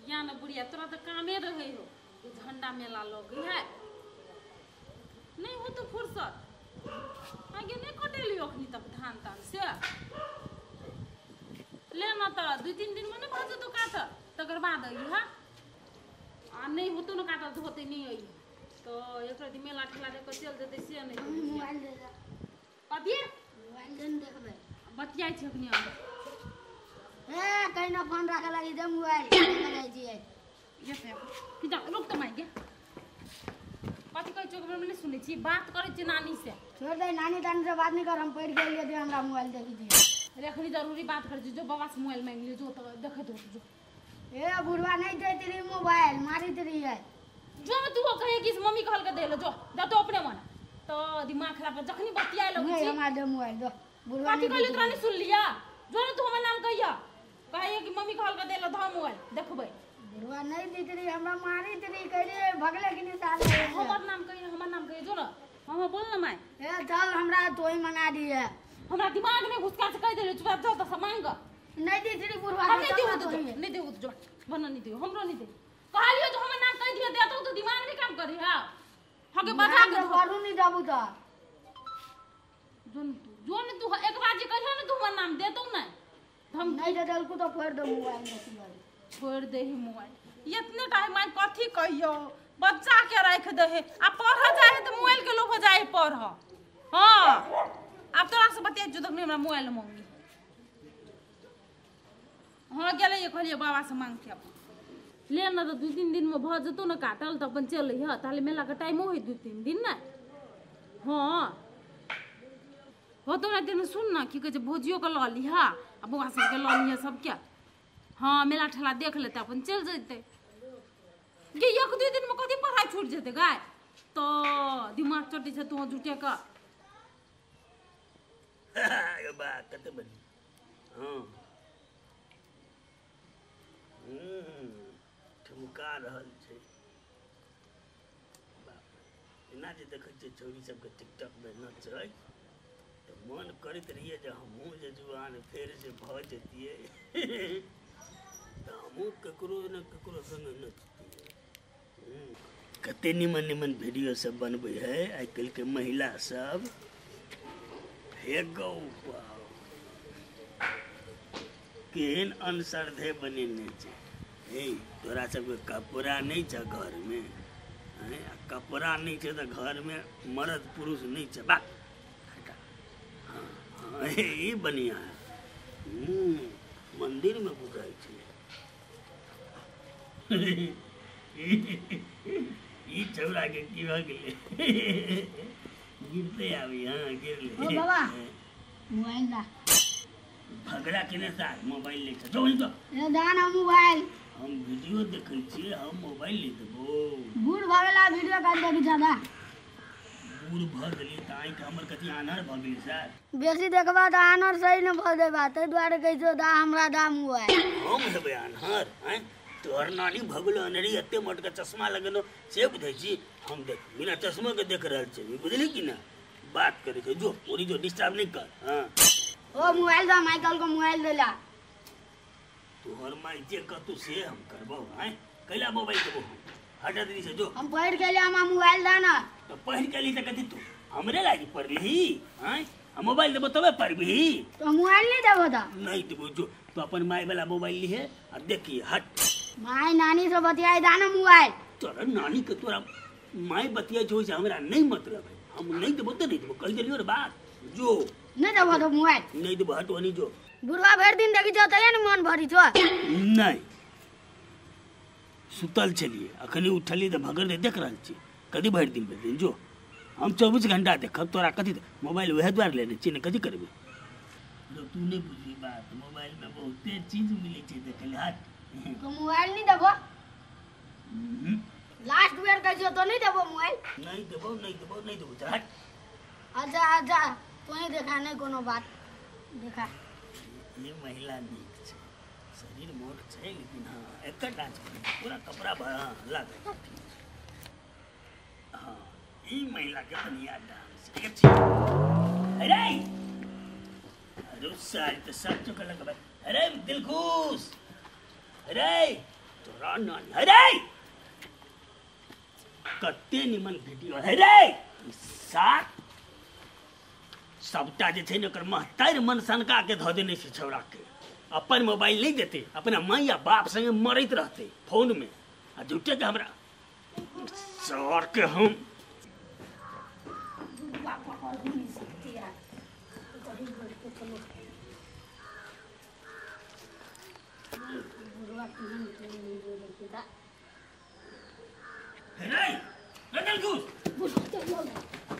या न बुढ़िया तोरा तो कामे रहे हो झंडा मेला लगे है नहीं हो तो फुर्सत आगे नहीं कटेली अखनी तक धान तान से ले ना तो 2-3 दिन में नहीं भऽ जेतौ काटल तकर बाद अइहा आ नहीं होतो न काटल तो होते नहीं अइहा तो एक राति मेला ठेला देख के चल जेतै से नहीं मोबाइल दे दे कथी मोबाइल दे न देखबै बतियाइ छी अखनी हम ए कहीं ना फोन राखे लागी दे मोबाइल लगाइ छियै ये कि जा रुक त माइ गे कथी कहै छियै ओकरा नहीं सुनै छी बात करै छी नानी से छोड़ दे नानी तानी से बात नहीं कर हम पढ़ गेलियै दे हमरा मोबाइल देखी दिए अरे अखनी जरूरी बात करै छी जो बाबा से मोबाइल मांगि लियो जो तो देखैत हो जो ए बुढ़वा नहीं देती रही मोबाइल मारित रही है जो तू कहे कि मम्मी कहल के देलो जो जा तो अपने मन तो दिमाग खराब जखनी बतियाय लगै नहीं छी हमरा दे मोबाइल दो बुढ़वा कथी कहलियै तोरा नहीं सुन लिया जो न तू हमर नाम कहिया कहिए कि मम्मी कहल के देलो धऽ मोबाइल देखबै बुढ़वा नहीं देती रही हमरा मारित रही कहलिए भगले कि नहीं साले हमर नाम कहिए हमर नाम कहिए जो न हम बोल न my A चल हमरा तोही मना दिए हमरा दिमाग में घुसका से कह देले चुप जा तो मांग नहीं देती रही बुढ़वा हम नहीं देबो तो नहीं देबो तो जो बना नहीं देबो हमरो नहीं दे कहलियो जो हमर नाम कह दियो देतो तो दिमाग नहीं काम करी हां हके बजा के धो करू नहीं जाबू तो जोन तू जोन तू एक बार जे कहियो न तू हमर नाम देतो न हम नहीं दे देलकू तो फोड़ दे मोबाइल देखी छोड़ दे ही मोबाइल इतने टाइम my कथी कहियो बच्चा के राख दे है आ पढ़ जाए तो मोबाइल के लोभ जाए पढ़ हां अब तोरा से बतिया जो तक हमरा मोबाइल मांगी हां गेलै ये कहलिए बाबा से मांग के अपन ले न तो 2-3 दिन में भ जेतौ न काटल त अपन चल अइह ताले मेला के टाइमो है 2-3 दिन न हां होतो ना दिन सुन न की कहै छै भोजियो के ल लिहा आ बौआ सबके ल लिहा सबके हां मेला ठेला देख लेतै अपन चल जेतै गे 1-2 दिन में कथी पढ़ाई छूट जेतै गाय तो दिमाग चटै छै तू झूठे के ये बा कते बनी हां ठुमका रहल छै बाप एना जे देखै छियै छौरी सबके टिकटॉक में नचै तऽ मन करैत रहियै जे हमहूँ जे जुआन फेर से भऽ जैतियै तऽ हमहूँ ककरो ने ककरो संग नचतियै। कते निमन निमन वीडियो सब बनबै है आइ काल्हिके महिला सब हे गौ केहन अनसरधे बनेने छै। हे तोरा सबके कपड़ा नहीं छ घरमे, कपड़ा नहीं छै तऽ घरमे मर्द पुरुष नहीं छै बा। हाँ ई बढ़िया है मंदिर में बुझाइ छै। ई छौड़ा के की भऽ गेलै गिरते आबी। हाँ गिरले। ओ बाबा मोबाइल दा भगड़ा केने साथ मोबाइल ले छ जो तो ए दा ना मोबाइल। हम वीडियो देखै छियै हम मोबाइल ले देबो। बूढ़ भऽ गेला वीडियो काट देखी ज्यादा बूढ़ भऽ गेली तऽ आँखि हमर कथी आन्हर भऽ गेली सर। बेसी देखबा तऽ आन्हर सही ने भऽ जेबा ताहि दुआरे कहै छियौ दा हमरा दा मोबाइल। हम हेबै आन्हर? आँय तोहर नानी भऽ गेलो अन्हरी एते मोटका चश्मा लगेलो से बुझै छी हम। देख बिना चश्मा के देख रहल छी बुझली कि ना बात करै छै जो ओरी जो डिस्टर्ब नहीं कर। हाँ ओ मोबाइल दा माइकल को मोबाइल देला। तोहर माई जे कहतू से हम करबो। आँय कैला मोबाइल देबो हम हटा दी से जो हम पढ़ के लिए हमरा मोबाइल दा ना। तो पढ़ के ली त कथी तू हमरे लागी पढ़ली? आँय हम मोबाइल देबो तबे पढ़बी। तो मोबाइल नहीं देबो दा? नहीं देबो जो तो अपन माई वाला मोबाइल लीहे आ देखी हट। माई नानी से बतियाई दा ना मोबाइल। तोरा नानी के तोरा माई बतियाई छौ से हमरा नहीं मतलब है। हम नहीं देबो त नहीं देबो कह देलियो रे बात जो नहीं देबो तो मोबाइल नहीं देबो हट ओनी जो। बुढ़वा भरि दिन देखी छौ तैयो ने मन भरी छौ। नहीं सुतल छलियै अखनी उठलियै तऽ भगर दे देख रहल छी कथी भरि दिन भरि दिन जो हम 24 घंटा देखब तोरा कथी मोबाइल वएह दुआरे लेने छियै ने कथी करबै। तू नहीं बुझबी बात मोबाइल में बहुते चीज मिलै छै देखै लए हट। तो मोबाइल नहीं देबो? लास्ट बेर कहै छियौ तो नहीं देबो मोबाइल? नहीं देबो नहीं देबो नहीं देबो चल हट। अच्छा अच्छा तोही देखा नहीं कोनो बात देखा। ये महिला नीक छै शरीर मोट छै लेकिन हाँ एकर डांस पूरा कपड़ा भरा लागै। हाँ ई महिला के बढ़िया डांस छै। अरे अरे सारी तो सब चुकल लग भाई। अरे दिलखुश अरे तोरा नानी है रे कते निमन वीडियो है रे सात सबटा जे छै ने ओकर महतारि मन सनका के धऽ देने छै छौड़ा के। अपन मोबाइल नहीं देते अपना माँ या बाप संगे मरैत रहते फोन में आ झूठे के हमरा सर के हम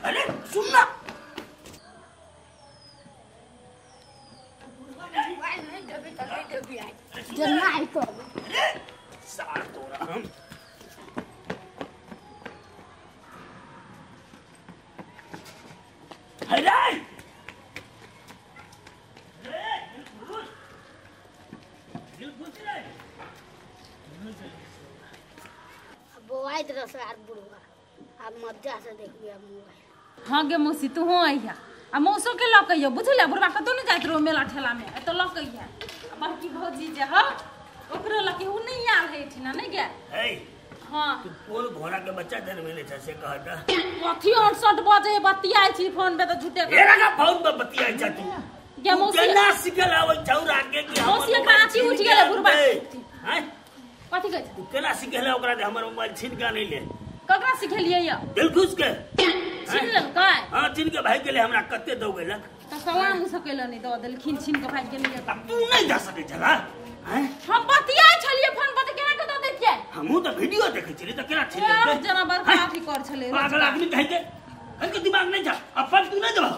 अरे सुन ना हाँ गे मौसी तू हो अइहा आ मौसो के लऽ के अइहा बुझलियै बुढ़बा कतौ नहि जाइत रहो मेला ठेला में एतऽ लऽ के अइहा। बड़की भौजी जे ह ओकरो लऽ के उ नहि आयल है एठिना नहि गे। हाँ तू कोन घोड़ा के बच्चा जन्मेले छ से कह त कथी अनसट बजे बतियाइ छी फोन पे त झूठे के लगा फोन पे बतियाइ छ तू गे मौसी केना सिखल आबै छौरा के कि हमर मौसी एकरा आँखि उठि गेलै बुढ़बा हैं कथी कहै तू केना सिखल ओकरा जे हमर मोबाइल छीन के नै ले ककरा सिखेलियै य दिलखुश के छीन लेलकै। हां छीन के भाग गेलै हमरा कते दौ गेलक त सलाम उ सकेल नहीं दऽ देलखिन छीन के भाग गेलै। अब तू नहीं जा सकै छला हैं हम बतियाइ छलियै फोन पर त केना के दऽ देतियै हमहु त वीडियो देखै छलियै त केना छीन लेलकै जना बड़का अथी कर छलै पागल आदमी कहै के इनके दिमाग नहीं जा अपन तू नहीं देबा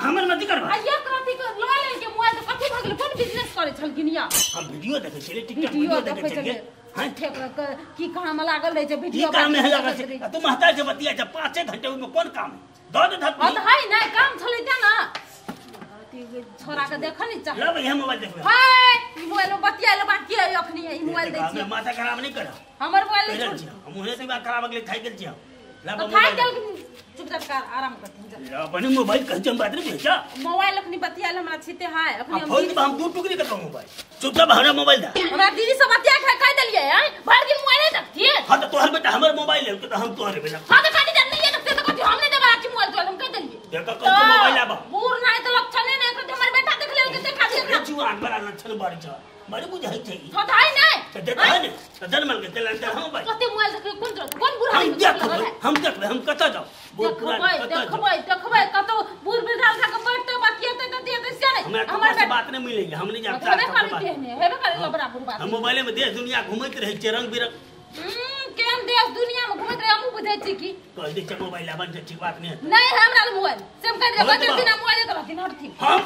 हमर मत करबा आ ये कथी के लऽ लेल के मोबाइल त कथी भऽ गेलै कोन बिजनेस करै छलखिन या हम वीडियो देखै छलियै टिकटॉक वीडियो देखै छलियै हैं की काम लागल रहे छै वीडियो की काम में लागल छै तू महता जे बतिया छै 5 घंटे ओमे कोन काम दऽ दे धक हां त है नै काम छलै त ना छोरा के देख नै चाह लब इहे मोबाइल देखबै हाय ई मोबाइल में बतिया ले बाकी है अखनी ई मोबाइल दै छी माथा खराब नहीं कर हमर मोबाइल नहीं छोड़ हम ओहे दिमाग खराब अगले थाई गेल छी लब थाई गेल चुपचाप कर आराम कर लब अपन मोबाइल कह जम बात रे भेजा मोबाइल अखनी बतिया ले हमरा छीते हाय अखनी हम फोन हम दू टुकड़ी करबो मोबाइल चुपचाप हमरा मोबाइल दे हमरा दीदी से बतिया के कह देलियै हैं भर दिन मोबाइल देखतियै हां त तोहर बेटा हमर मोबाइल ले त हम तोहर बेटा हां त काटी दे नहीं देखते त कथि हम नहीं देबा कि मोबाइल तोहर हम कह देलियै देख कह मोबाइल आबा बूढ़ नहीं त लक्षण नै कथि हमर बेटा देख लेल के देखा दे जुआन बड़ा लक्षण बारी छ बड़ी बुझाई छै हां त है नै त देख है नै त जन्मल के चलन त हम भाई कते मोबाइल देखले कोन कोन बूढ़ हम देखबै हम देखबै हम कत जाऊ देखबै देखबै देखबै कतौ बूढ़ वृद्धा के बैठते बतियेते त देते से नै हमरा हमर बात नहीं मिलेगी हम नहीं जानता हेबे करते ने हेबे करे लबरा बुढ़ बात हम मोबाइल में देश दुनिया घुमैत रहै छै रंग बिरंग केन देश दुनिया में घुमैत रहे हमहु बुझै छी की कह दे छै मोबाइल आबन छै ठीक बात नहीं नहीं हमरा मोबाइल से हम कह दे बचल बिना मोबाइल के रहथिन हटथिन हम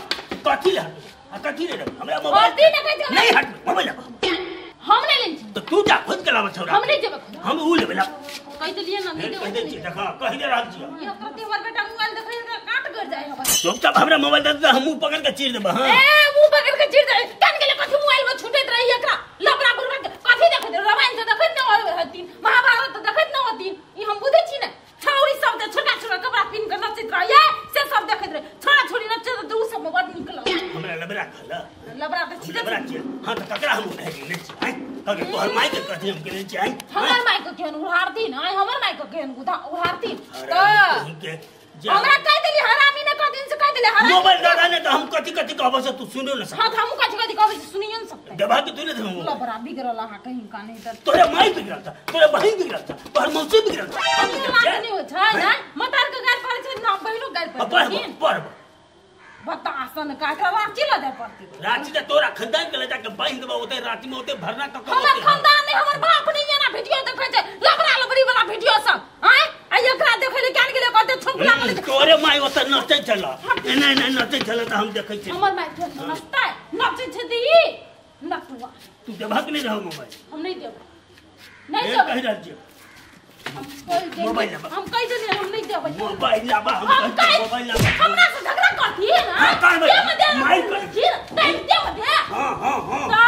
कथि ले आ कथि ले हमरा मोबाइल नहीं हट मोबाइल हम नहीं लेन छी त तू जा खोज के लाब छौरा हम नहीं जेबै हम उ लेबै ला कह देलियै ना नहीं कह दे छी देखा कह दे रहल छी ये करते हमर बेटा मोबाइल देखै त काट गर जाय हमर चुपचाप हमरा मोबाइल दे दे हम मुंह पकड़ के चीर देब हां ए मुंह पकड़ के चीर दे कान गेले कथि मोबाइल में छूटैत रही एकरा लबरा बुढ़बा के कथि देखैत रामायण से देखैत न होथिन महाभारत देखैत न होथिन ई हम बुझै छी ने छौरी सब जे छोटा छोटा कपड़ा पिन के नचैत रहै से सब देखैत रहे छोरा छोरी नचैत त उ सब में बड नीक लगै हमरा लबरा कहल लबरा त छी लबरा छी हां त ककरा हम उठाइ ले छी हैं कके तोहर माई के कथि हम केने छी हैं हमर माई के केहन उड़ारथिन हैं हमर माई के केहन उड़ारथिन त हमरा कह देली हरामी ने कह दिन से कह देली हरामी मोबाइल दादा ने त हम कथि कथि कहबो से तू सुनो न हां त हम कथि कथि कहबो से सुनियो न सकते देबा के तू ने देबो लबरा बिगड़ल अहाँ कहीं का नहीं त तोरे माई बिगड़ल था तोरे बहिन बिगड़ल था तोहर मौसी बिगड़ल था हम नहीं हो छै ना मतार के गार पड़ै छै ना बहिनो गार पड़ै छै पर बतासन काटा रांची ल जाय पड़ती रांची त तोरा खानदान के ले जाके बांध देबो ओते रांची में ओते भरना क हमर खानदान नहीं हमर बाप नहीं एना वीडियो देखै छै लबरा लबरी वाला वीडियो सब हैं आ एकरा देखै ले कान गेले कहते छौकला गेले तोरे माई ओते नचै छल एना एना नचै छल त हम देखै छी हमर माई के नचतै नचै छै दी नटुआ तू देबहक नहीं रहो मोबाइल हम नहीं देबै नहीं देबै कहि रहल छी मोबाइल लाबा हम कहि देलियै हम नहीं देबै मोबाइल लाबा हम कहि मोबाइल लाबा हमरा से झगड़ा करती है ना हां करबै माई कर छी टाइम दे दे हां हां हां त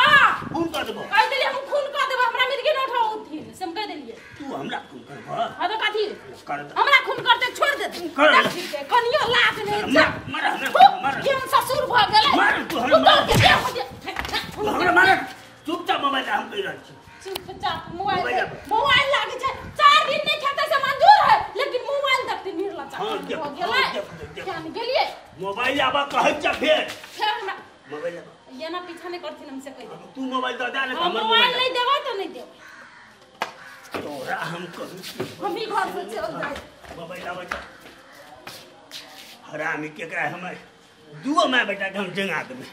खून कर देबो कहि देलियै हम खून कर देबै हमरा मिर्गी न उठाउथिन से हम कहि देलियै तू हमरा खून करबह हां त कथी कर दे हमरा खून करते छोड़ देते कर कनियो लाज नहीं मार मार हमरा मार केहन ससुर भ गेलै मार तू हमरा मार तू हमरा मार चुपचाप मोबाइल हम कहि रहल छी चुपचाप मोबाइल मोबाइल लागे छै। 4 दिन नहीं खेते से मंजूर है, लेकिन मोबाइल देखते निर्लज्ज हो गेलै। क्या गेलिए मोबाइल आबा कहै छ फेर फेर हमरा मोबाइल आबा ये ना पीछा नहीं करथिन हमसे कहि दे। तू मोबाइल the they ना, हमर मोबाइल नहीं देबै त नहीं देबै। तोरा हम कहू हम ही घर से चल जाए। मोबाइल आबा हरामी केकरा हमर दुओ my बेटा के हम जंगा देबै।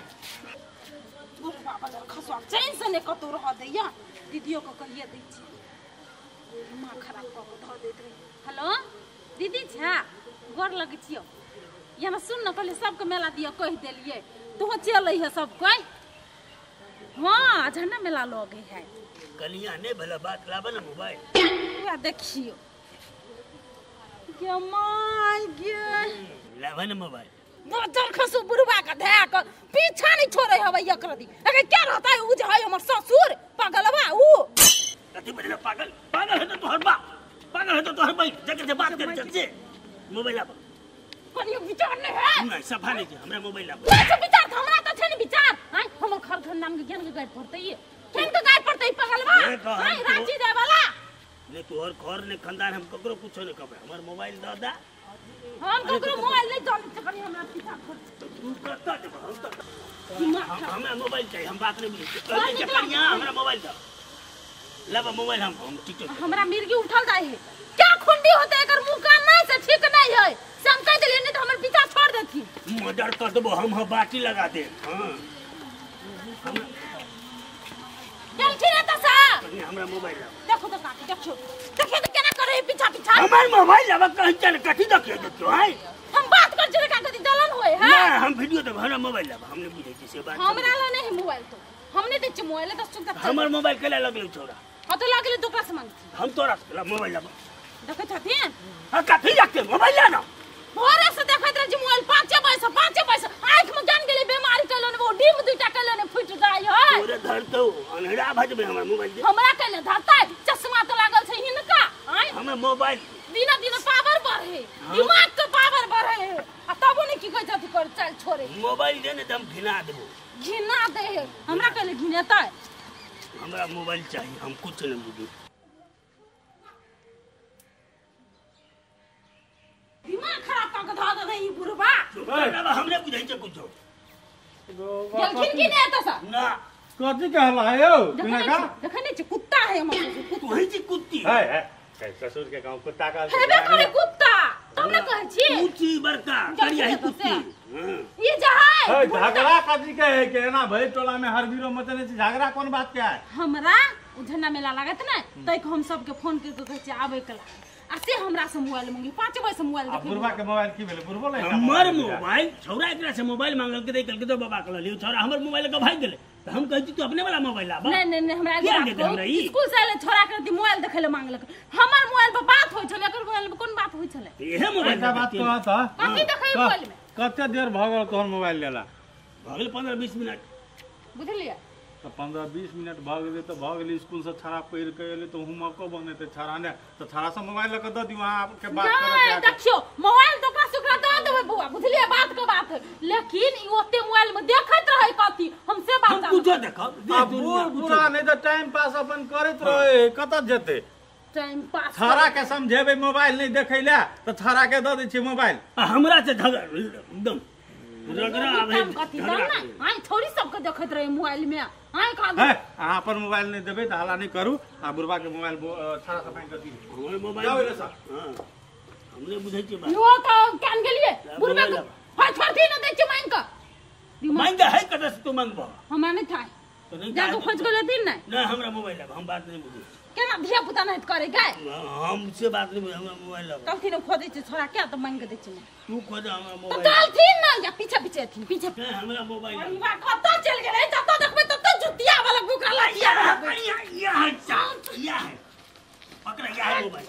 बाबा जर खसवा चैन से ने कतौ रह दैया। दीदियो के कहिए दै छी, माँ खराब कऽ के धऽ दैत रही। हेलो दीदी छा गोर लगै छियौ। यहाँ सुन न, पहले सबके मेला दिया कहि देलियै, तू चल अइहे सब कोइ। हाँ झंडा मेला लगे है। कनिया नहीं भला बात लाबे ना मोबाइल। वह देखियो के my गे लाबे ना मोबाइल। जर खसु बुढ़वा के धए के पीछा नहीं छोड़े हवे एकरा दी। अगर क्या रहता है उ जे है हमर ससुर पागलवा उ कथि बजला पागल पागल है तो तोहर बाप पागल है तो तोहर भाई जकर से बात कर चल से मोबाइल लाबे। कनियो विचार नहीं है। नहीं सफा नहीं छै हमरा मोबाइल लाबे। नहीं छै विचार हमरा त छै ने विचार। हां हमर खर खानदान के ज्ञान के गाय पड़तै, केन के गाय पड़तै पागलवा। हां रांची जाय वाला ने तोहर घर ने खानदान हम ककरो कुछो नहीं कहबै। हमर मोबाइल the दे। हम ककरो मोबाइल नहीं दऽ दै कनी हमरा पीछा छोड़। तू कत देब हम त हमरा मोबाइल चाहिए। हम बात नहीं बुझै कहै छै कनिया हमरा मोबाइल the लाबा मोबाइल। हम टिकटॉक हमरा मिर्गी उठल जाय है। क्या खुंडी होते एकर मुंह कान नहीं से ठीक नहीं है से हम कह देलियै नहीं त हमर पीछा छोड़ देथी। मर्डर कर देबो हम बाटी लगा दे। हां गेलखिन एतऽ से कनिया हमरा मोबाइल लाबा। देखो त काकी देखो देखियो त केना करे पीछा पीछा। हमर मोबाइल लाबा कहीं चल कथि देखियो देखियो है। हम बात कर छियै का कथि जलन होय है। ना हम वीडियो देब हमरा मोबाइल लाबा। हम नहीं बुझै छी से बात। हमरा ल नहीं मोबाइल तो हम नहीं दै छी मोबाइल त चुपचाप। हमर मोबाइल केला लगलै छोरा। हां तो लगलै तो ओकरा से मांगती हम तोरा से मोबाइल लाबा। देखै छथिन। हां कथि देखते मोबाइल ला ना। भोरे से देखैत रहे छी मोबाइल 5 पैसा 5 पैसा आंख में जान गेलै बीमारी कैलो ने वो डिम दुइटा कैलो ने फुट जाय है। तोरे धरतौ अन्हरा भजबे हमर मोबाइल दे। हमरा कैले धरतै चश्मा त लागल छै हिनका। आय हमरा मोबाइल दिना दिना पावर बढ़े दिमाग के पावर बढ़े आ तबो ने की कहै छथि कर चल छोड़े मोबाइल दे ने त हम घिना देबो। घिना दे हमरा कैले घिनेतै। हमरा मोबाइल चाहिए हम कुछ नहीं बुझू। दिमाग खराब क के धऽ देबै ई बुढ़बा। हमने बुझै छै कुछो। गेलखिन की नै एतऽ से ना कथि कहला है यौ बिना का देखै नै छै कुत्ता है हमर ससुर। तू ही छी कुत्ती है है ससुर के गांव कुत्ता का हेबे करे कुत्ता तब ने कहै छी तू छी बड़का करिया ही कुत्ती। ई जे है झगड़ा कथि के है के एना भई टोला में हर बीरो मचने छै झगड़ा कोन बात के है। हमरा उ झंडा मेला लागत ने तै के हम सबके फोन कर के कहै छी आबै के ला आ से हमरा से मोबाइल मंगी 5 बजे से मोबाइल देखि। बुढ़वा के मोबाइल की भेलै बुढ़बो ले हमर मोबाइल छौरा एकरा से मोबाइल मांगल के दे कल के तो बाबा के लियो छौरा हमर मोबाइल के भाग गेलै त हम कहै छी तू अपने वाला मोबाइल लाबा। नहीं नहीं नहीं हमरा स्कूल से आले छोरा के मोबाइल देखै ले मांगलक। हमर मोबाइल पर बात होय छलै एकर मोबाइल पर कोन बात होय छलै। इहे मोबाइल का बात कह त कथि देखै मोबाइल में कते देर भ गेल तोहर मोबाइल लेला। भ गेल 15-20 मिनट बुझलियै त 15-20 मिनट भ गेलै त भ गेलै। स्कूल से छड़ा पढ़ के एलै त होमवर्को बनेतै छड़ा ने त छड़ा से मोबाइल ल के the दियौ अहाँ के बात करत। नहीं देखियो मोबाइल तो ओकरा से ओकरा the देबै बौआ बुझलियै बात के बात है। लेकिन ई ओते मोबाइल में देखैत रहै कथि हम से बात हम कुछो देखब पूरा नहीं त टाइम पास अपन करैत रहै कत जेतै टाइम पास। छड़ा के समझेबै मोबाइल नहीं देखै ले त छड़ा के the दै छी मोबाइल। हमरा से झगड़ा एकदम रगड़ा आबै कथि त ना आइ छोरी सब के देखैत रहे मोबाइल में। आइ का है अहाँ अपन मोबाइल नहीं देबै त हल्ला नहीं करू आ बुढ़वा के मोबाइल छड़ा से मांगि के दियौ। हमर मोबाइल जाउ रे सर। हां हमने बुझै छी बात यो का कान गेलियै बुढ़वा के हां छोड़ती न दै छी मांगि के मांगि है कत से तू मांगबो हमरा नहीं था तो नहीं जाके खोज के लेथिन नहीं। नहीं हमरा मोबाइल लाब हम बात नहीं बुझै केना धिया पुता नहीं करे गए हम से बात नहीं हमरा मोबाइल लाब। कहथिन खोजै छी छोरा के त मांगि के दै छी तू खोज हमरा मोबाइल तो चलथिन ना या पीछे पीछे अथिन पीछे। नहीं हमरा मोबाइल परिवार कत चल गेलै जत देखबै तत जुतिया वाला बुकरा लाठिया या है या है पकड़ या है मोबाइल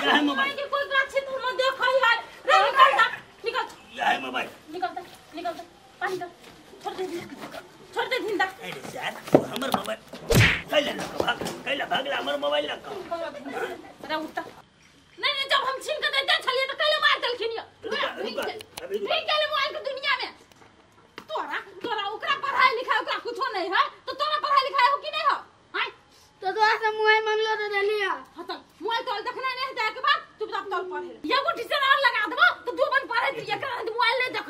या है मोबाइल के कोई गाछी तो न देखै है रे निकल जा निकल या है मोबाइल निकल जा निकल जा पानी दे छोड़ दे छोड़ दे धिंदा। अरे यार हमर मोबाइल कैला लक भाग कैला भागला हमर मोबाइल लक अरे उठता नहीं नहीं जब हम छीन के देते छलिए त कैले मार देलखिन यो अभी गेलै मोबाइल के दुनिया में। तोरा तोरा ओकरा पढ़ाई लिखाई ओकरा कुछो नहीं है तो तोरा पढ़ाई लिखाई हो कि नहीं हो। हां तो तोरा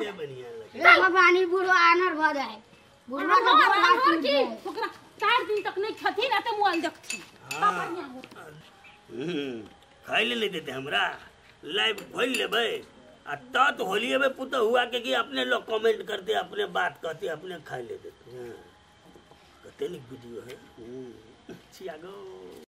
कते बढ़िया लगे। हे भगवान ई बूढ़ो आनर भऽ जाए। बुढ़वा के गोड़ हाथ टूट की जाए। ओकरा 4 दिन तक नहीं खथिन आ ते मोबाइल देखथिन। तब बढ़िया होत। खाइ ले नहीं देते हमरा लाइव खोल लेबै आ तत होलिएबै पुतहु हुआ के कि अपने लोग कमेंट करते अपने बात कहते अपने खाइ ले देते। कते नीक वीडियो है। छिया गो।